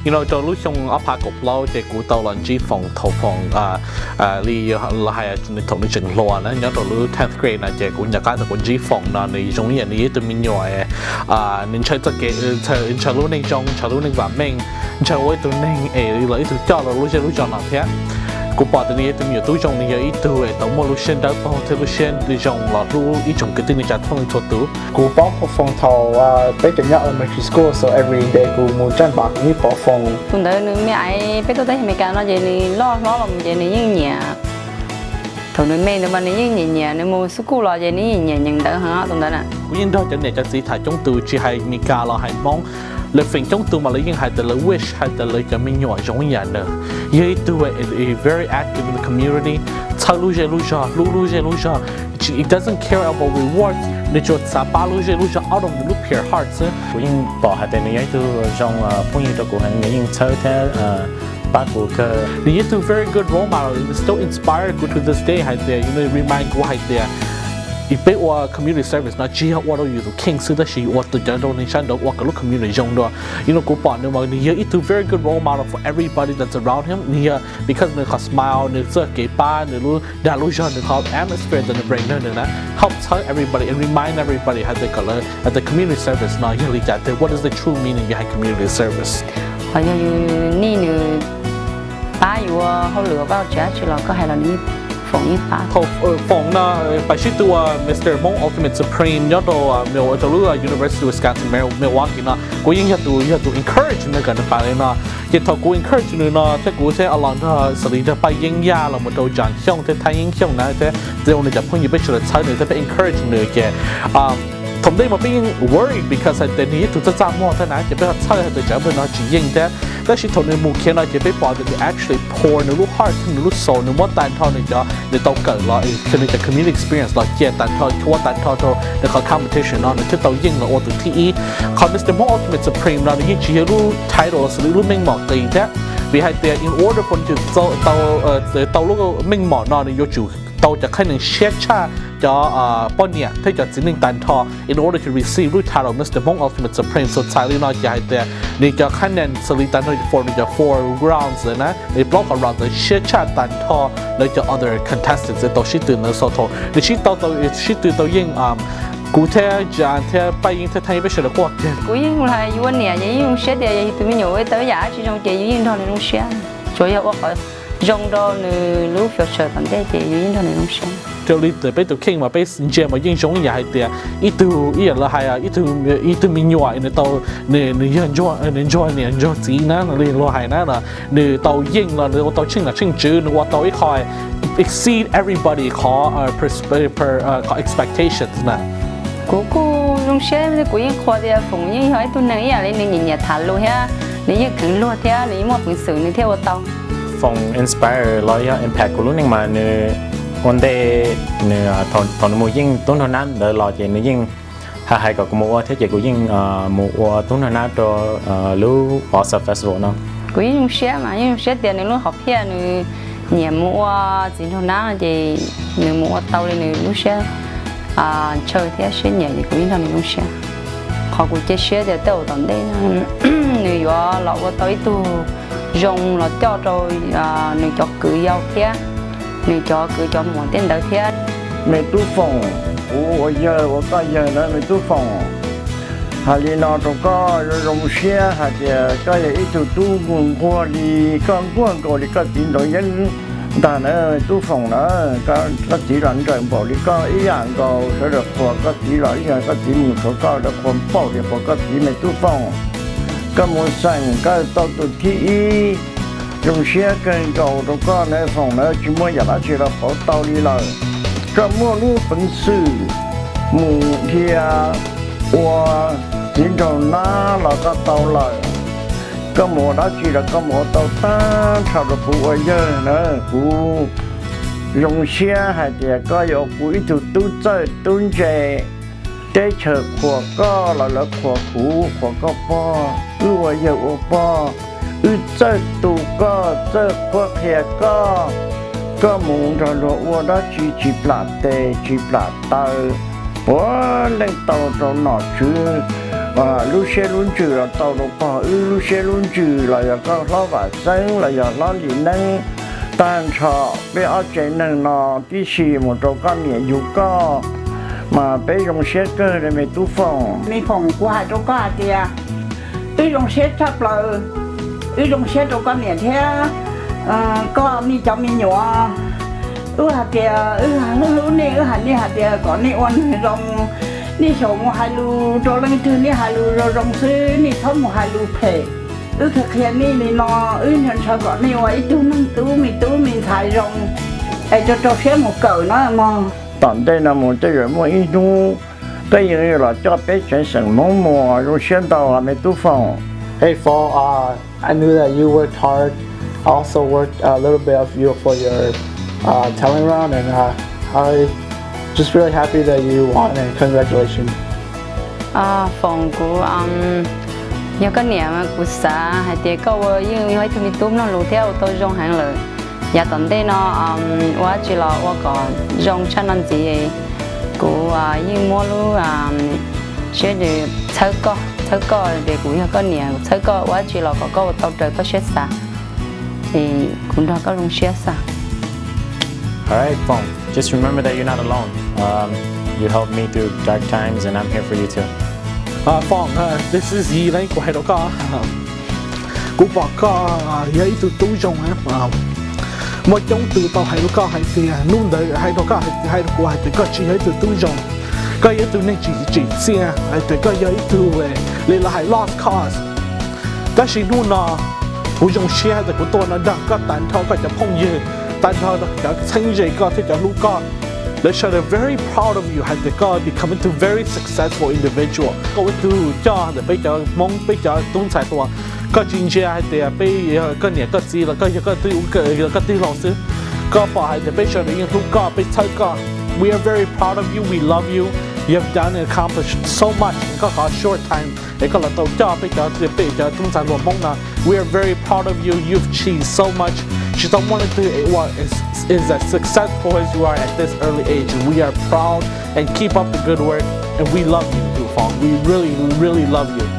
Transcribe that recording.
Rau lub xyoo ob phav kaum plaub ces kuv tau los ntsib Foom thaum Foom li los hais thaum nws tseem hluas na, nyob rau lub tenth grade na, ces kuv nco qab thaum kuv ntsib Foom no nws zoo ib yam nws yog ib tug me nyuam nws ntshaw txoj kev, ntshaw lub neej zoo, ntshaw lub neej vam meej, ntshaw ua ib tug neeg es los ib tug coj rau lub zej lub zog no thiab. Kuv pom tias nws yog ib tug me nyuam tub zoo, nws yog ib tug es tau muaj lub siab dawb paug thiab lub siab zoo los hlub ib tsoom kwv tij neej tsa txhua leej txhua tus. Kuv paub Foom thaum peb tseem nyob elementary school, so every day kuv mus caj npab kuv yeej pom Foom. Tus ntawd nws me aiv peb tuaj teb chaws Amelikas no ces nws loj hlob los mus ces nws yeej nyiam. Thaum nws me ntawd mas nws yeej nyiam nyiam, nws mus xub kuj los ces nws yeej nyiam nyeem ntawv heev tus ntawd na. Kuv yeej nrog cov niam cov txiv tham coob tus tsis hais Amelikas los hais Hmoob, lawv feem coob tus mas lawv yeej hais tias lawv wish hais tias lawv cov me nyuam zoo ib yam nws. Yog ib tug very active in the community, txhawb lub zej lub zog, hlub lub zej lub zog. It doesn't care about rewards, nws tsuas xav pab lub zej lub zog out of nws lub pure heart xwb. Kuv yeej pom hais tias nws yog ib tug zoo phooj ywg rau kuv heev, nws yeej txhawb thiab pab kuv kawg. Nws yog ib tug very good role model, nws still inspire kuv to this day hais tias, nws remind kuv hais tias peb ua community service no tsis yog ua rau yus tus kheej xwb tab sis ua rau cov neeg sab nraud ua kom lub community zoo dua. Yog no kuv pom nws mas nws yog ib tug very good role model for everybody that's around him. Nws yog because nws qhov smile, nws txoj kev pab, nws lub dag lub zog, nws qhov atmosphere ntawd nws bring rau nws na, help txhawb everybody and remind everybody hais tias kom lawv hais tias community service no yog li cas, tias what is the true meaning behind community service. Ho yog yus nij nws pab yus ua hauj lwm vaj tsev dab tsi los koj hais los nws, Foom yeej pab. Thaum Foom no pab sib tw ua Mister Hmoob Ultimate Supreme nyob rau, rau lub University of Wisconsin Milwaukee no, kuv yeej yog tus, yog tus encourage nws kom nws pab li no. Ces thaum kuv encourage nws no thiab kuv thiab los nrog xws li nrog Paj Yeeb Yaj los mus rau Ntsaam Xyooj thiab Thaj Yeeb Xyooj na thiab tej nws cov phooj ywg peb sawv daws txhawb nws thiab peb encourage nws ces thaum ntej mas peb yeej worried because hais tias nws yog ib tug txaj txaj muag thiab na ces peb ho txhawj hais tias tsam peb no tsis yeej thiab. Tab sis thaum nws mus khiav no ces peb pom tias nws actually pour nws lub heart, nws lub soul, nws muab tag nrho nws cov nws tau kawm los, nws cov community experience los cia tag nrho, ua tag nrho rau nws qhov competition no nws thiaj tau yeej los ua tus thib ib. Qhov Mister Hmoob Ultimate Supreme no nws yeej tsis yog lub title xws li lub meej mom qis thiab, vim hais tias in order for nws tau lub meej mom no nws yuav tsum tau cov qhaib nees siab tshaj cov poj niam thiab cov txiv neej tag nrho in order to receive lub title Mister Hmoob Ultimate Supreme. So txhais li no ces hais tias nws cov qhaib nees xws li tag nrho for nws cov four rounds na, nws plaub qhov round ntawd siab tshaj tag nrho lawv cov other contestants tau sib tw ntawd. So thaum nws sib tau, sib tw tau yeej, kuv thiab Ntsaam thiab Paj Yeeb thiab Thaj Yeeb peb sawv daws quaj kiag. Kuv yeej hais yus ua niam ces yeej zoo siab tias yog tus me nyuam ua tau ib yam dab tsi zoo ces yus yeej nrog nws zoo siab, tsuas yog ua qhov zoo rau nws lub future tom ntej ces yus yeej nrog nws zoo siab. Raws li peb tus kheej mas peb ntsia mas yeej zoo ib yam hais tias ib tug, ib yam lawv hais ib tug, ib tug me nyuam nws tau, nws yog, nws ntsuag niam ntsuag txiv na, li luag hais na, nws tau yeej los nws ua tau tsheej nam tsheej tswv, nws ua tau ib qho exceed everybody qhov, qhov expectations na. Kuv kuj zoo siab, kuv yeej qhuas tias Foom yeej yog ib tug neeg ib yam li nws nyiam nyiam tham lus thiab nws yeej kheev luag thiab nws yeej muaj peev xwm nws thiaj ua tau. Foom inspire los yog impact kuv lub neej mas nws ua ntej, nws, thaum nws mus yeej tub nrog nab ntawd los ces nws yeej hais hais kom kuv mus ua thiab ces kuv yeej mus ua tub nrog nab rau lub Wausau Festival no. Kuv yeej zoo siab mas yeej zoo siab tias nws lub hom phiaj nws nyiam mus ua txiv nraug nab no ces nws mus ua tau li nws lub siab ntshaw thiab siab nyiam ces kuv yeej nrog nws zoo siab. Qhov kuv cia siab tias tej zaum tom ntej nws yuav los ua tau ib tug zoo los coj rau nws cov kwv yau thiab nws cov kwv cov muam tej ntawd thiab. Me tub Foom, kuv ua yawg ua koj yawg na me tub Foom. Hais li no rau koj zoo zoo siab hais tias koj yog ib tug tub nquag nquag li, koj nquag nkaus li koj txiv Ntxoov Yeeb ntag na me tub Foom na. Koj txiv los nrawm npaum li koj ib yam nkaus, sawv daws qhuas koj txiv los ib yam koj txiv mus rau koj, lawv qhuas npaum li qhuas koj txiv me tub Foom. Koj mus xeem koj tau tus thib ib, zoo siab kawg nkaus rau koj na Foom na, tsis muaj yam dab tsi los pauv tau li lawm. Koj muaj lub peev xwm mus dhia ua txiv nraug nab los koj tau lawm. Koj mus ua dab tsi los koj mus ua tau tag nrho rau kuv ua yawg na. Kuv zoo siab hais tias koj yuav kuv ib tug tub txawj tub ntse. Teb chaws qhuas koj los lawv qhuas kuv, qhuas koj pog, wb ua yawg ua pog, wb txawj tu koj, txawj qhuab qhia koj. Koj mus nrog luag ua dab tsi tsis plam tes tsis plam taw, puav leej tau rau nom tswv Lub siab lub ntsws los tau rau pog wb lub siab lub ntsws los yog koj hlob Vam Xeeb los yog hlob Lis Neeb, tag nrho peb ob tsev neeg no tib si mus rau koj niam yug koj, mas peb zoo siab kawg li me tub Foom. Me Foom, kuv hais rau koj hais tias wb zoo siab tshaj plaws, wb zoo siab rau koj niam thiab koj nej cov me nyuam. Wb hais tias wb hlub hlub nej, wb hais nej hais tias kom nej ua neeg zoo, nej xyaum mus hais lus rau leej twg nej hais lus zoo zoo xwb, nej txhob mus hais lus phem. Wb qhia qhia nej li no, wb ntshaw ntshaw kom nej ua ib tug neeg tub me tub me ntxhais zoo, es rau rau siab mus kawm na mog. Tom ntej no mus tej zaum muaj ib hnub peb yeej los coj peb tsev xeem Hmoob mus, zoo siab ntau me tub Foom. Hey Foom, uh, I knew that you worked hard. I also worked a little bit of you for your uh, talent round, and uh, I just really happy that you won, and congratulations. Foom, kuv yog koj niam mas kuv xav hais tias koj ua yeej yog ib tug me tub mloog lus thiab ua tau zoo heev lawm. Yav tom ntej no ua dab tsi los ua kom zoo tshaj no ntxiv. Kuv yeej muab lub siab ntsws txhawb koj, txhawb koj tias kuv yog koj niam, kuv txhawb koj ua dab tsi los kom koj ua tau raws koj siab xav. Es kuv nrog koj zoo siab xwb. All right, Foom. Just remember that you're not alone. Um, you helped me through dark times, and I'm here for you too. Uh, Foom, uh, this is Yi Leej, kuv hais rau koj. Kuv pom koj yog ib tug tub zoo. Muaj coob tus tau hais rau koj hais tias hnub ntawd hais rau koj, hais rau kuv hais tias koj tsis yog ib tug tub zoo, koj yog ib tug neeg tsis tsim txiaj, hais tias koj yog ib tug li lawv hais lost cause. Tab sis hnub no kuv zoo siab tias kuv tuaj no nrog koj tag nrho koj cov phooj ywg, tag nrho cov txheeb ze koj thiab cov hlub koj. They should be very proud of you hais tias koj becoming to very successful individual. Koj ua ib tug coj ntawm peb cov Hmoob, peb cov tub ntxhais hluas. Koj tsis ntsia hais tias peb yog koj niam koj txiv los koj yog koj tij laug xwb. Koj pom hais tias peb sawv daws yeej hlub koj, peb txhawb koj. We are very proud of you, we love you. You have done and accomplished so much in koj qhov short time es koj los tau coj peb cov, peb cov tub ntxhais hluas Hmoob no. We are very proud of you, you've achieved so much. Tsis tau muaj leej twg ua is as successful as you are at this early age. We are proud and keep up the good work. And we love you, Foom. We really, really love you.